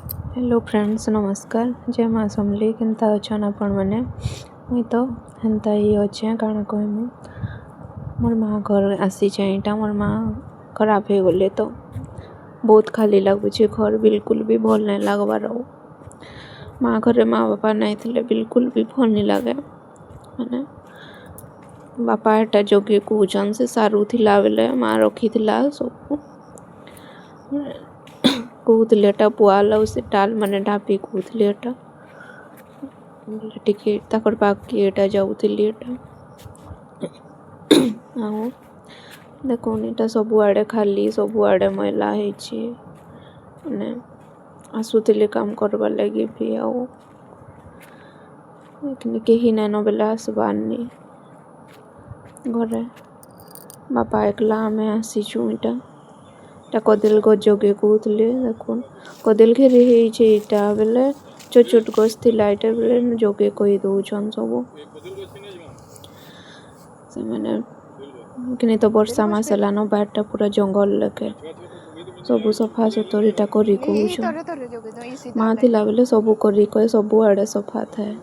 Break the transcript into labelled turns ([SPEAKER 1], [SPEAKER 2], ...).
[SPEAKER 1] Hello friends, ନମସ୍କାର, ଜୟ ମା ସମଲେଇ। କେନ୍ତା ଅଛନ୍ ଆପଣମାନେ? ମୁଇଁ ତ ହେନ୍ତା ହି ଅଛେଁ। କାଣା କହେମି, ମୋର୍ ମା ଘର୍ ଆସିଛେଁ। ଇଟା ମୋର୍ ମା ଖରାପ ହେଇଗଲେ ତ ବହୁତ ଖାଲି ଲାଗୁଛେ ଘର୍, ବିଲକୁଲ ବି ଭଲ୍ ନାଇଁ ଲାଗ୍ବାର୍। ଆଉ ମା ଘରେ ମା ବାପା ନାଇଁ ଥିଲେ ବିଲକୁଲ ବି ଭଲ୍ ନି ଲାଗେ। ମାନେ ବାପା ଏଟା ଜଗି କହୁଛନ୍, ସେ ସାରୁ ଥିଲା ବେଲେ ମା ରଖିଥିଲା ସବୁ। କହୁଥିଲେ ଏଟା ପୁଆଲ ଆଉ ସେ ଡାଲ୍ ମାନେ ଢାପି କହୁଥିଲେ। ଏଟା ଟିକେ ତାକର୍ ପାଖ୍କେ ଏଟା ଯାଉଥିଲି ଏଟା। ଆଉ ଦେଖୁନ୍, ଏଟା ସବୁଆଡ଼େ ଖାଲି, ସବୁଆଡ଼େ ମଇଲା ହେଇଛି। ମାନେ ଆସୁଥିଲେ କାମ କରବାର୍ ଲାଗି ବି, ଆଉ ଏଖିନି କେହି ନାଇଁନ ବେଲେ ଆସବାର୍ନି। ଘରେ ବାପା ଏକଲା, ଆମେ ଆସିଛୁଁ। ଇଟା ଏଟା କଦେଲ ଗଛ ଜଗେଇ କହୁଥିଲେ। ଦେଖୁନ୍, କଦେଲ ଘେରି ହେଇଛେ ଇଟା ବେଲେ ଛୋଟ ଛୋଟ ଗଛ ଥିଲା ଏଇଟା ବେଲେ ଜଗେଇ କହି ଦଉଛନ୍ ସବୁ ସେମାନେ। କିନି ତ ବର୍ଷା ମାସ ହେଲାନ, ବାହାରଟା ପୁରା ଜଙ୍ଗଲ ଲେଖେ। ସବୁ ସଫା ସୁତର ଇଟା କରି କହୁଛନ୍। ମା ଥିଲା ବେଲେ ସବୁ କରି କହି ସବୁଆଡ଼େ ସଫା ଥାଏ।